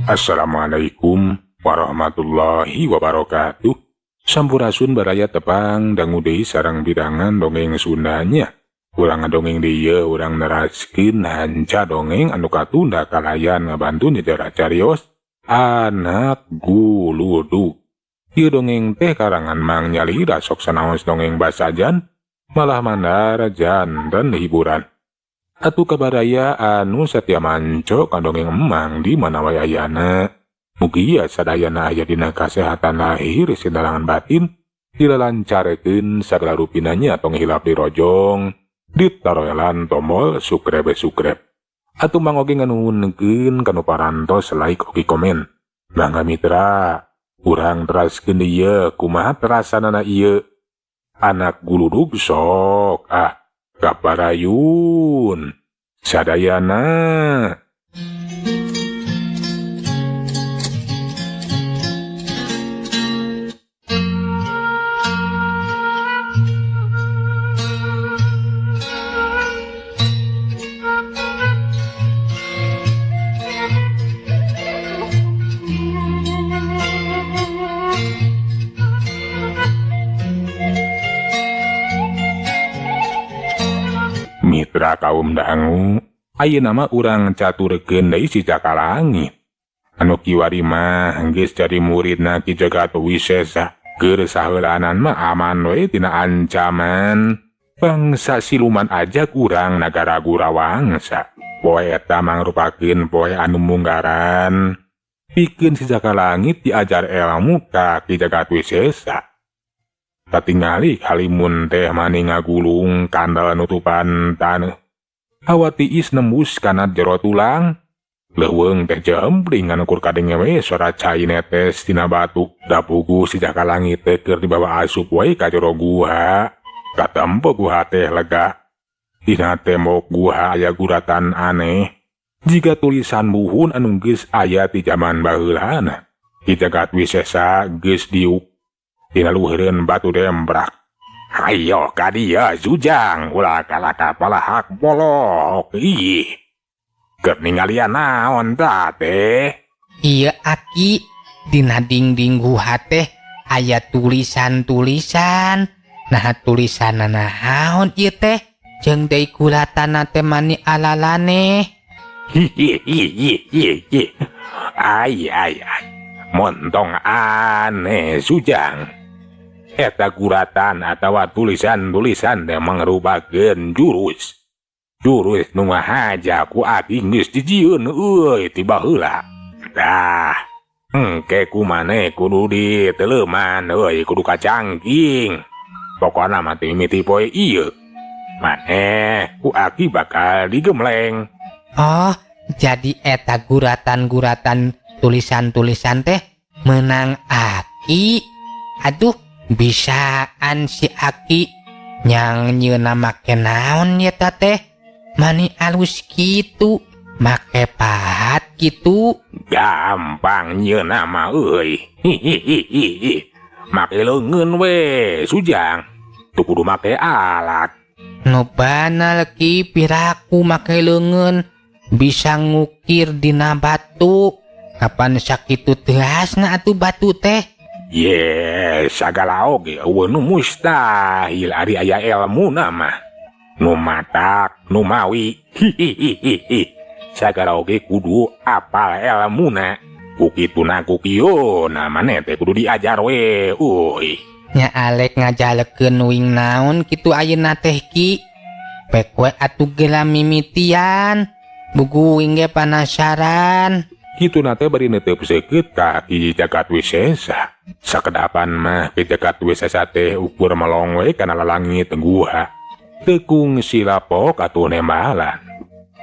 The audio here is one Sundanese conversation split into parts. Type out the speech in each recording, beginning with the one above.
Assalamualaikum warahmatullahi wabarakatuh. Sampurasun baraya tepang dangu deui sareng bidangan dongeng Sundanya. Urang ngadongeng deui ieu urang neraskeun hanca dongeng anu katunda kalayan ngabantu nyejarah carios anak guludug. Ieu dongeng teh karangan Mang Nyalira sok sanaos dongeng basajan malah mandar janten hiburan. Atuh kabaraya anu satia manco ka dongeng emang di mana wae ayana. Mugia sadayana aya dina kasehatan lahir sinalangan batin, dilalancarkeun sagala rupinanya tong hilap dirojong, ditaroelan tombol subscribe subscribe. Atuh mang oge nganuhunkeun kanu parantos like oge komen. Mangga mitra, urang teraskeun ieu kumaha terasanana ieu. Anak guludug sok ah kaparayun sadayana. Mitra kaum dangu, ayeuna mah urang caturkeun deui si Jaka Langit. Anu kiwari mah geus jadi muridna Ki Jagat Wisesa. Keur saheulaanan mah aman we tina ancaman bangsa siluman aja kurang nagara Gurawangsa. Poe eta mangrupakeun poe anu munggaran. Pikeun si Jaka Langit diajar elmu ka Ki Jagat Wisesa. Katingali halimun teh mani ngagulung kandel nutupan taneuh. Hawa tiis nembus kana jero tulang. Leuweung teh jempling anu kur kadenge we sora cai netes tina batu. Da puguh si Jaka Langit teh keur dibawa asup we ka jero guha. Katempo guha teh lega. Dina tembok guha aya guratan aneh. Jiga tulisan buhun anu geus aya ti jaman baheulana. Ki Jagat Wisesa geus diuk dina luhureun batu dembrak. Hayo ka dieu Zujang, ulah kalaka palahak bolok. Ih. Keur ningalian naon ta teh? Ieu aki dina dinding guha teh aya tulisan-tulisan. Nah tulisanna naon ieu teh? Jeung deui kulatanna teh mani alalaneh. Hihihihihi. Ai ai ai. Montong aneh Zujang. Eta guratan atawa tulisan-tulisan teh mangrupakeun jurus. Jurus nu ngahaja ku aki geus dijieun euy ti baheula. Tah, engke ku maneh kudu diteleuman euy kudu kacangking. Pokona mah ti mimiti poe ieu. Maneh ku aki bakal digemleng. Oh, jadi eta guratan-guratan tulisan-tulisan teh menang aki. Aduh, bisaan si aki nyang nyeuna make naon ya teh? Mani alus kitu, make pahat kitu. Gampang nyeuna mah euy. Hihihihi. Make leungeun we, Sujang. Teu kudu make alat. Nu banal ki piraku make leungeun bisa ngukir dina batu. Kapan sakitu teasna atuh batu teh? Ye, sagala oge eueuh nu mustahil ari aya elmuna mah. Nu matak, nu mawi. Hihihihi. Sagala oge kudu apal elmuna. Ku kituna ku kieuna maneh teh kudu diajar we, euy. Nya alek ngajalekeun wing naon kitu ayeuna teh ki? Pek we atuh geura mimitian. Bugu wing ge panasaran. Kituna teh bari neuteup seukeut ka Ki Jagat Wisesa. Sakedapan mah Ki Jagat Wisesa teh ukur melong we kana lalangit guha. Teu kungsi lapok atuh nembalan.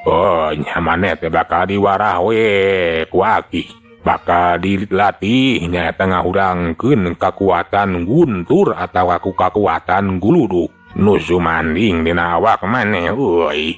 Oh, nya maneh teh bakal diwarah we ku aki. Bakal dilatih nyaeta ngahurangkeun kakuatan guntur atawa ku kakuatan guludug. Nu sumanding dina awak maneh euy.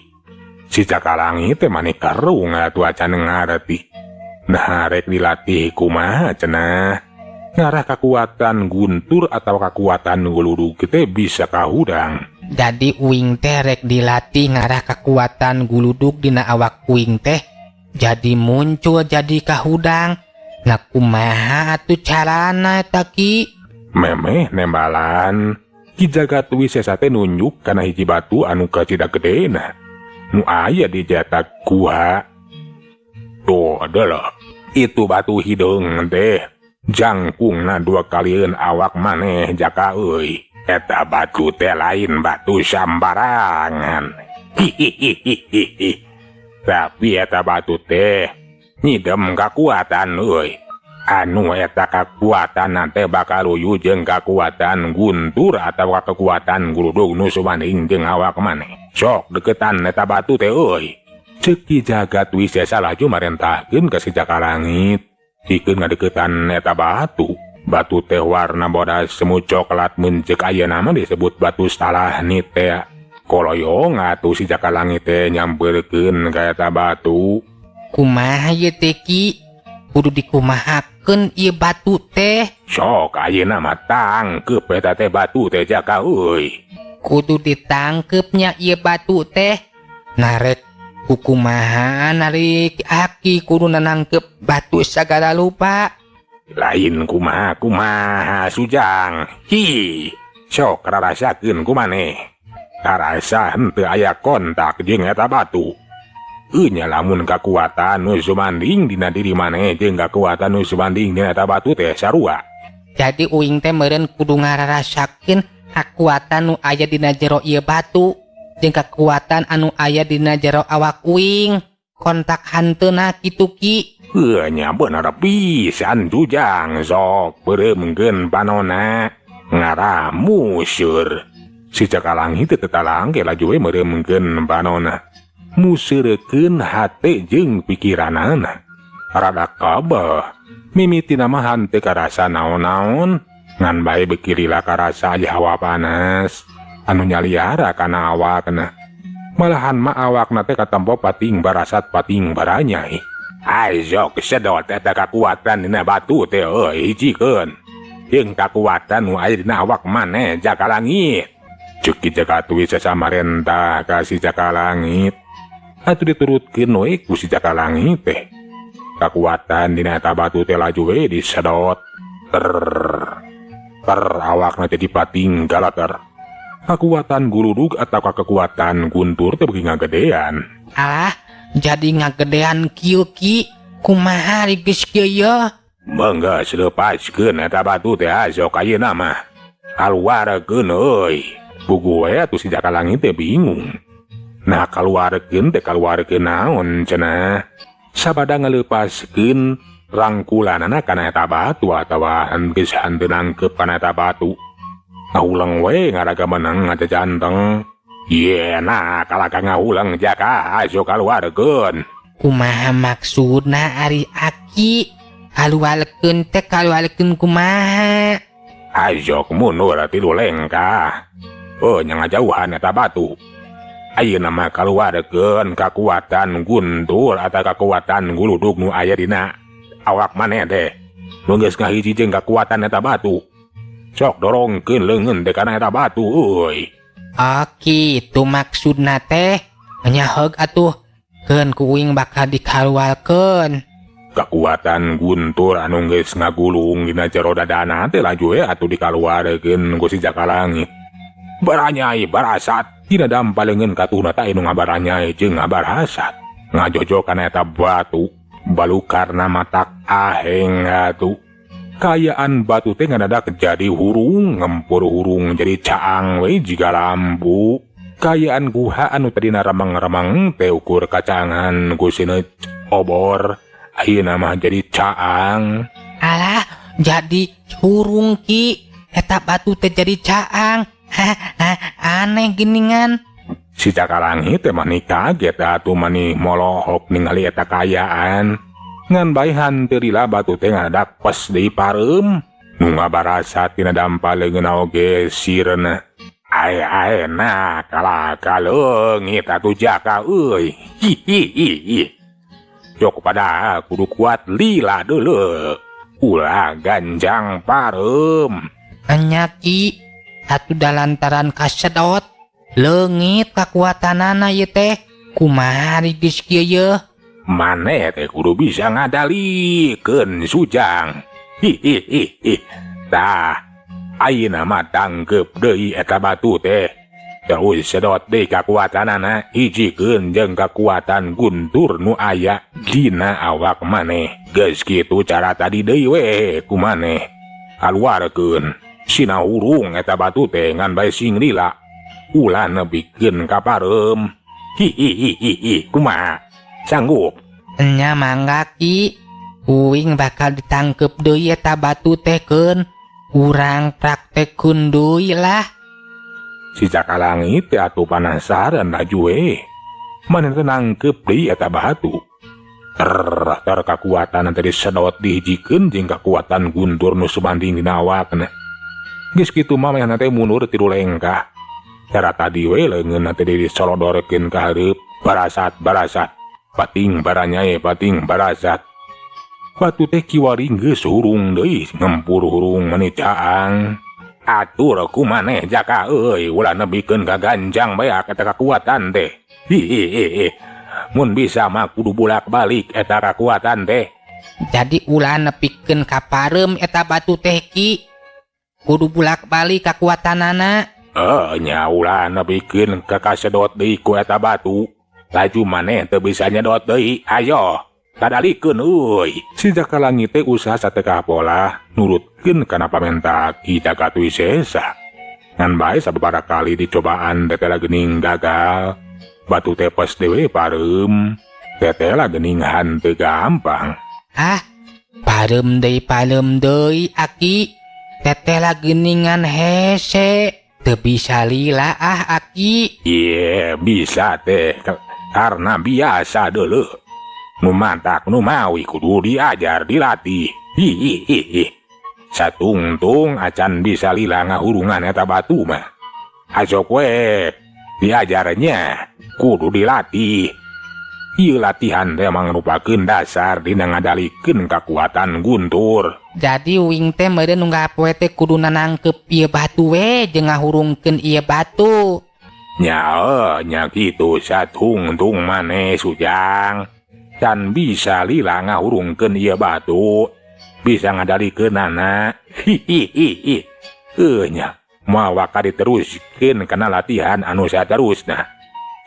Si Jaka Langit teh maneh kerung atuh acan ngarti. Nah rek dilatih kumaha cenah? Ngarah kakuatan guntur atau kakuatan guludug teh bisa kahudang. Jadi uing teh rek dilatih ngarah kakuatan guludug dina awak uing teh Jadi muncul jadi kahudang. Nah kumaha atuh carana eta Ki? Memeh nembalan Ki Jagat Wisesa teh nunjuk kana hiji batu anu kacida gedena nu aya di jatak guha. Tuh adalah itu batu hideung teh jangkungna dua kalieun awak maneh Jaka euy. Eta batu teh lain batu sambarangan. Hihihihihi. Tapi eta batu teh nyidem kakuatan euy. Anu eta kakuatan teh bakal luyu jeung kakuatan guntur atawa kekuatan guludug nu sumanding jeung awak maneh. Sok deketan eta batu teh euy. Ceuk Ki Jagat Wisesa laju marentahkeun ka si Jaka Langit. Pikeun ngadeukeutan eta batu. Batu teh warna bodas semu coklat mun ceuk ayeuna mah disebut batu stalagnit teh. Koloyong atuh si Jaka Langit teh nyampeurkeun ka eta batu. Kumaha ieu teh Ki? Kudu dikumahakeun ieu batu teh? Sok ayeuna mah tangkeup eta teh batu teh Jaka euy. Kudu ditangkeup nya ieu batu teh. Narek kukumaha narik aki kudu nangkeup batu sagala rupa. Lain kumaha kumaha Sujang. Hi, sok rarasakeun ku maneh. Karasa henteu aya kontak jeung eta batu. Nya lamun kakuatan nu sumanding dina diri maneh jeung kakuatan nu sumanding dina eta batu teh sarua. Jadi uing teh meureun kudu ngararasakeun kakuatan nu aya dina jero ieu batu jeung kakuatan anu aya dina jero awak uing. Kontak hanteuna kitu Ki. Heuh nya bener pisan Jujang, sok beureumkeun panona ngarah museur. Si Jaka Langit teu talangke laju we meureumkeun panona. Museurekeun hate jeung pikiranana. Rada kabeh mimitina mah henteu karasa naon-naon, ngan bae beuki lila karasa aya hawa panas anu nyaliara kana awakna. Malahan mah awakna teh katempo pating barasat pating baranyai. Azok sedot eta kakuatan dina batu teh euy hijikeun. Jeung kakuatan nu aya dina awak maneh Jaka Langit. Ceuk Ki Jagat Wisesa marentah ka si Jaka Langit. Atuh diturutkeun we ku si Jaka Langit teh. Kakuatan dina eta batu teh laju we disedot. Ter ter awakna jadi pating galater. Kakuatan guludug atau kekuatan guntur teh beuki ngagedean. Alah, jadi ngagedean kieu Ki. Kumaha geus kieu ye? Mangga selepaskeun eta batu teh sok ayeuna mah. Kaluarkeun euy. Puguh we atuh si Jaka Langit teh bingung. Nah kaluarkeun teh kaluarkeun naon cenah. Sabada ngaleupaskeun rangkulanana kana eta batu atawa geus henteu nangkeup kana eta batu. Ngahuleng we ngaraga menang ngajajanteng. Ye nah kalaka ngahuleng Jaka ayo kaluarkeun. Kumaha maksudna ari aki? Kaluarkeun teh kaluarkeun kumaha? Ajok mundur tilu lengkah. Oh nya ngajauhan eta batu. Ayeuna mah kaluarkeun kakuatan guntur atawa kakuatan guludug nu aya dina awak maneh teh. Nu geus ngahiji jeung kakuatan eta batu. Sok dorongkeun leungeun teh kana eta batu euy. Oh kitu maksudna teh. Nya heug atuh. Keun ku uing bakal dikaluarkeun. Kakuatan guntur anu geus ngagulung dina jero dadana teh laju we atuh dikaluarkeun ku si Jaka Langit. Baranyai barasat dina dampa leungeun katuhna teh anu ngabaranyai jeung ngabarasat. Ngajojo kana eta batu balukarna matak aheng atuh. Kaayaan batu teh ngadadak jadi hurung, ngempur hurung jadi caang we jiga lampu. Kaayaan guha anu tadina remeng-remeng teh ukur kacangan ku sineut obor, ayeuna mah jadi caang. Alah, jadi hurung Ki. Eta batu teh jadi caang. Hah, aneh geningan. Si Jaka Langit teh mani kaget atuh mani molohok ningali eta kaayaan. Ngan bae hanteu lila batu teh ngadadak pes deui pareum. Nu ngabarasat tina dampa leungeun oge sireuna. Ae ae nah kalaka leungit atuh Jaka euy. Hihihi. Jok pada kudu kuat lila deuleu. Ulah ganjang pareum. Enya Ki, atuh da lantaran kasedot leungit kakuatanana ieu teh. Kumaha geus kieu ye? Maneh teh kudu bisa ngadalikeun Sujang. Hihihi. Tah, ayeuna mah tangkep deui eta batu teh. Terus sedot deui kakuatanana, hijikeun jeung kakuatan guntur nu aya dina awak maneh. Geus kitu cara tadi deui we ku maneh. Kaluarkeun sina hurung eta batu teh ngan bae sing lila. Ulah nepikeun ka pareum. Hihihihi, kumaha? Sanggup? Nya mangga Ki, uing bakal ditangkep deui eta batu teh keun. Urang praktekkeun deui lah. Si Jaka Langit teh atuh panasaran laju we. Maneh teh nangkep deui eta batu. Ter kakuatan teh disedot dihijikeun jeung kakuatan guntur nu sumanding dina awakna. Geus kitu mah manehna teh mundur 3 lengkah. Cara tadi we leungeunna teh disolodorkeun ka hareup, barasat barasat. Pating baranyae pating barasat. Batu teh kiwari geus hurung deui, ngempur hurung meni caang. Atur ku maneh Jaka euy, ulah nepikeun ka ganjang beak eta kakuatan teh. Hihihi. Mun bisa mah kudu bolak-balik eta kakuatan teh. Jadi ulah nepikeun ka pareum eta batu teh Ki. Kudu bolak-balik kakuatanana. Nya ulah nepikeun ka kasedot deui ku eta batu. Laju maneh teu bisa nyedot deui. Ayo, kadalikeun euy. Si Jaka Langit teh usaha satekah pola nurutkeun kana pamenta Ki Jagat Wisesa. Ngan bae sababaraha kali dicobaan tetela geuning gagal. Batu teh pes dewe pareum. Tetela geuning hanteu gampang. Ah, pareum deui Aki. Tetela geuningan hese. Teu bisa lila ah Aki. Ye, bisa teh karena biasa deuleuh. Nu mantak nu mawi kudu diajar dilatih. Hihihihi. Satungtung acan bisa lila ngahurungan eta batu mah. Asok we diajarnya kudu dilatih. Ieu latihan teh mangrupakeun dasar dina ngadalikeun kakuatan guntur. Jadi uing teh meureun unggal poe teh kudu nanangkep ieu batu we jeung ngahurungkeun ieu batu. Nya nya kitu satungtung maneh Sujang. Can bisa lila ngahurungkeun ieu batu, bisa ngadalikeunana. Hihihihi. Nya moal waka diteruskeun kana latihan anu saterusna.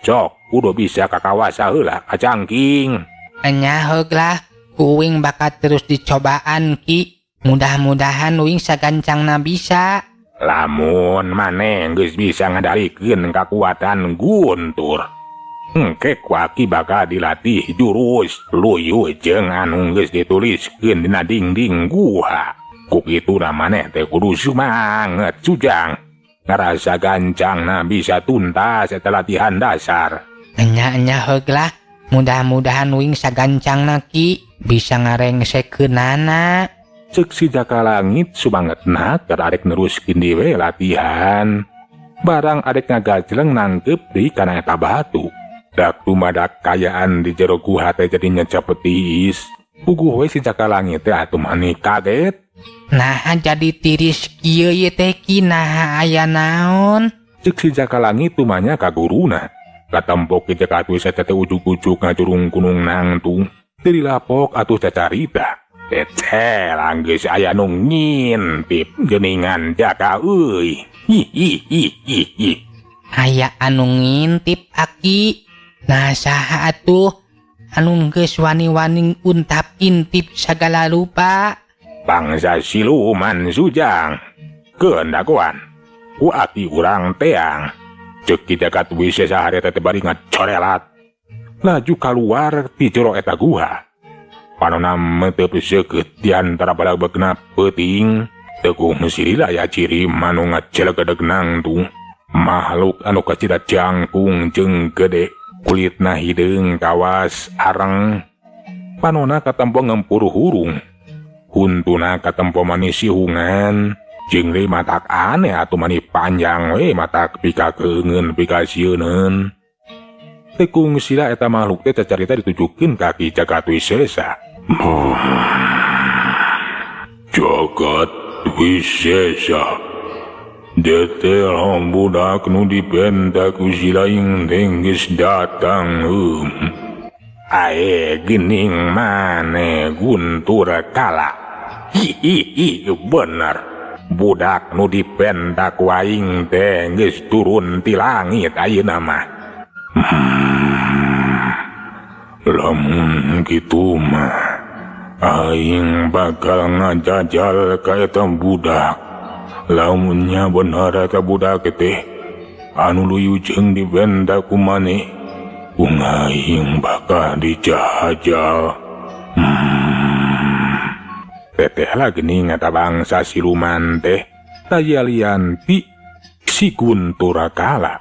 Sok kudu bisa kakawasa heula kacangking. Nya heug lah, uing bakal terus dicobaan Ki. Mudah-mudahan uing sagancangna bisa. Lamun maneh geus bisa ngadalikeun kakuatan guntur, engke ku aki bakal dilatih jurus luyu jeung anu geus dituliskeun dina dinding guha. Ku kituna maneh teh kudu sumanget Sujang. Ngarasa gancangna bisa tuntas eta latihan dasar. Nya-nya heug lah, mudah-mudahan uing sagancangna Ki bisa ngarengsekeunana. Ceuk si Jaka Langit sumangetna keur arek neruskeun deui latihan. Barang arek ngagajleng nangkep deui kana eta batu. Dak tumadak kayaan di jero guha teh jadi nyecepet tiis. Puguh we si Jaka Langit teh atuh mani kaget. Nah jadi tiris kieu ieu teh Ki, naha aya naon? Ceuk si Jaka Langit tumanya ka guruna. Katempok Ki Jagat Wisesa teh ujug-ujug ngajurung gunung nangtung. Teu dilapok atuh cacarita. Teteh geus aya nu ngintip geuningan Jaka euy. Hihihihi. Aya anu ngintip Aki. Nah saha atuh anu geus wani-wani untap intip sagala rupa? Bangsa siluman Sujang. Keun dagoan. Ku aki urang teang. Ceuk Ki Jagat Wisesa harita teh bari ngacorelat. Laju kaluar ti jero eta guha. Panona meteup seukeut di antara balagbegna peuting. Teu silila aya ciri manu ngacelegedeg nangtung. Makhluk anu kacida jangkung jeung gede. Kulitna hideung kawas areng. Panona katempo ngempur hurung. Huntuna katempo manis sihungan. Jeung deui matak aneh atuh mani panjang we matak pikakeungeun pikasieuneun. Teu kungsila eta makhluk teh cacarita ditujukeun ka Ki Jagat Wisesa. Jagat Wisesa. Detel budak nu dipenta ku si laing teh geus datang. Ae gening maneh Guntur Kala. Hi bener. Budak nu dipenta ku aing teh geus turun ti langit ayeuna mah. Lamun kitu mah aing bakal ngajajal ka eta budak. Lamunnya bener eta budak teh anu luyu jeung dipenta ku maneh, aing bakal dijajal. Teteh lah geuning eta bangsa siluman teh tayalian ti si Guntur Kala.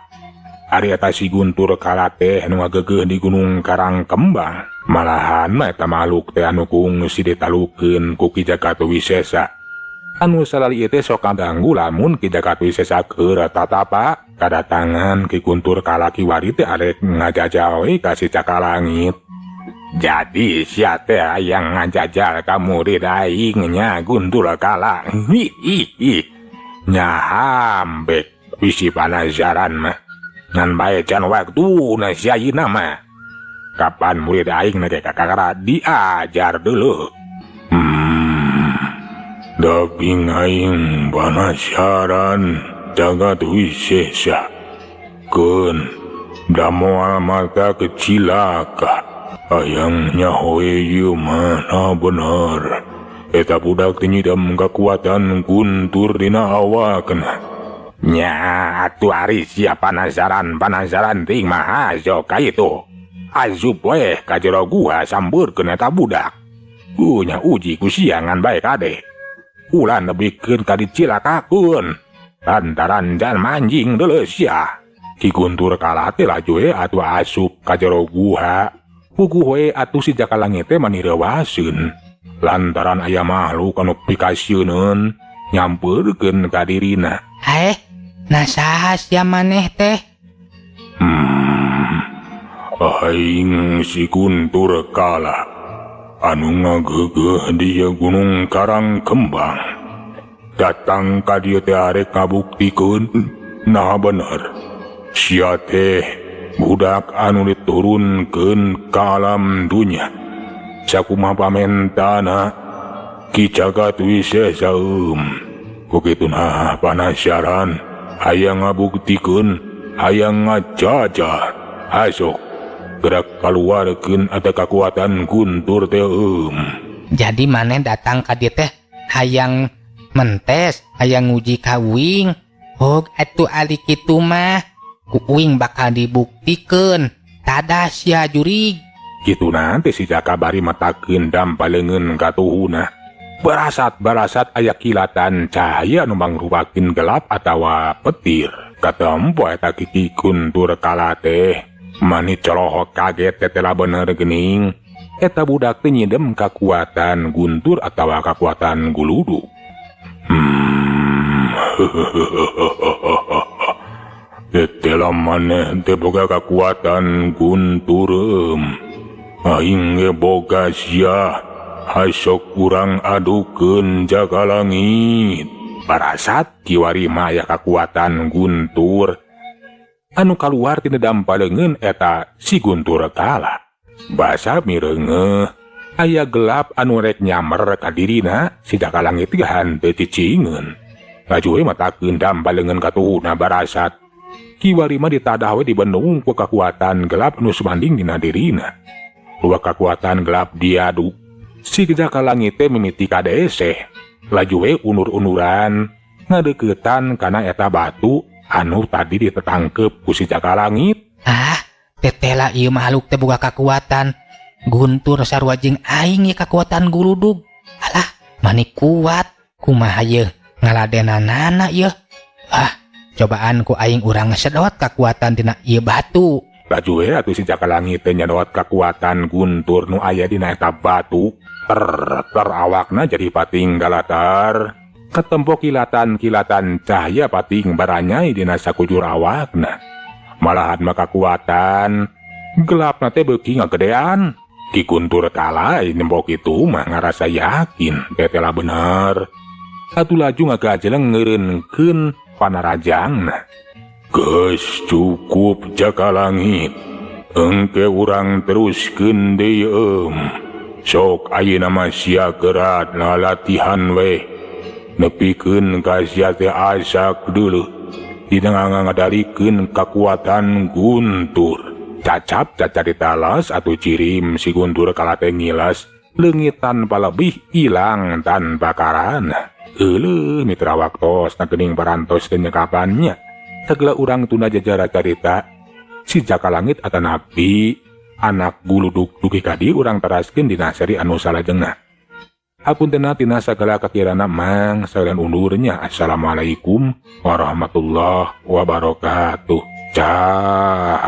Ari eta si Guntur Kala teh nu ngagegeuh di Gunung Karang Kembang. Malahan mah eta makhluk teh anu kungsi ditalukeun ku Ki Jagat Wisesa. Anu salali ieu teh sok kaganggu lamun Ki Jagat Wisesa keur tatapa. Kadatangan Ki Guntur Kala kiwari teh arek ngajajal we ka si Caka Langit. Jadi sia teh hayang ngajajal ka murid aing nya Guntur Kala. Hi. Nyahambek bisi panasaran mah. Ngan bae can waktuna sia ayeuna mah. Kapan murid aing na ge kakara diajar dulu. Daging aing panasaran Jagat Wisesa. Keun da moal mata kecilaka. Hayang nyaho ieu mah bener. Eta budak teh nyidam kakuatan guntur dina awakna. Nya atuh ari sia panasaran ting mah sok ka itu. Azup weh ka jero gua sambeurkeun eta budak. Nya uji ku sia ngan bae kade. Ulah nebikeun ka dicilakakeun. Lantaran jan manjing deuleu sia. Ki Guntur Kala teh laju we atuh asup ka jero guha. Puguh we atuh si Jaka Langit teh mani reuaseun. Lantaran aya makhluk anu pikasieuneun nyampeurkeun ka dirina. Haeh, nah saha sia maneh teh? Aing si Guntur Kala anu ngageugeuh di Gunung Karang Kembang. Datang ka dieu teh arek ngabuktikeun nah bener. Sia teh budak anu diturunkeun ka alam dunya. Sakumaha pamentana Ki Jagat Wisesa Ku kitu nah panasaran hayang ngabuktikeun hayang ngajajah. Asok gerak kaluarkeun eta kakuatan guntur teh. Jadi maneh datang ka dieu teh hayang mentes, hayang nguji ka uing. Hog atuh ali kitu mah ku uing bakal dibuktikeun. Tadah sia jurig. Kitu nanti si Jaka bari matakeun dampa leungeun katuhuna. Barasat-barasat aya kilatan cahaya nu mangrupakeun gelap atawa petir. Katempo eta Ki Guntur Kala teh mani corohok kaget tetela bener geuning. Eta budak teh nyidem kakuatan guntur atawa kakuatan guludu. Tetela maneh teh boga kakuatan guntur. Aing ge boga sia. Hasok urang adukeun Jaka Langit. Barasat kiwari mah aya kakuatan guntur anu kaluar tina dampa leungeun eta si Guntur Kala. Basa mireungeuh aya gelap anu rek nyamer ka dirina si Jaka Langit teh henteu cicingeun. Laju we matakeun dampa leungeun katuhuna barasat. Kiwari mah ditadah we dibendung ku kakuatan gelap nu sumanding dina dirina. Dua kakuatan gelap diadu. Si Jaka Langit teh mimiti kadeseh. Laju we unur-unuran ngadeukeutan kana eta batu anu tadi ditetangkep ku si Jaka Langit. Ah, tetela ieu makhluk teh boga kakuatan guntur sarua jeung aing ye kakuatan guludug. Alah, mani kuat. Kumaha yeuh ngaladenanana yeuh. Ah, cobaan ku aing urang sedot kakuatan dina ieu batu. Laju we atuh si Jaka Langit teh nyedot kakuatan guntur nu aya dina eta batu. Ter awakna jadi pating galatar. Katempo kilatan-kilatan cahaya pating baranyai dina sakujur awakna. Malahan mah kakuatan gelapna teh beuki ngagedean. Ki Guntur Kala nempo kitu mah ngarasa yakin tetela bener. Atuh laju ngagajeleng ngeureunkeun panarajangna. Geus cukup Jaka Langit. Engke urang teruskeun deui eum. Sok ayeuna mah sia geura latihan we. Nepikeun ka sia teh asak deuleuh. Dina ngadalikeun kakuatan Guntur. Cacap cacarita las atuh cirim si Guntur kalate ngilas. Leungit tanpa lebih ilang tanpa karana. Euleuh mitra waktos na geuning parantos teu nyekapannya. Sagala urang tunda jajara carita si Jaka Langit atanapi anak guludug dugi ka dieu urang taraskeun dina seri anu salajengna. Hapuntenna tina sagala kakirana mang salian undurnya. Assalamualaikum warahmatullahi wabarakatuh. Cah.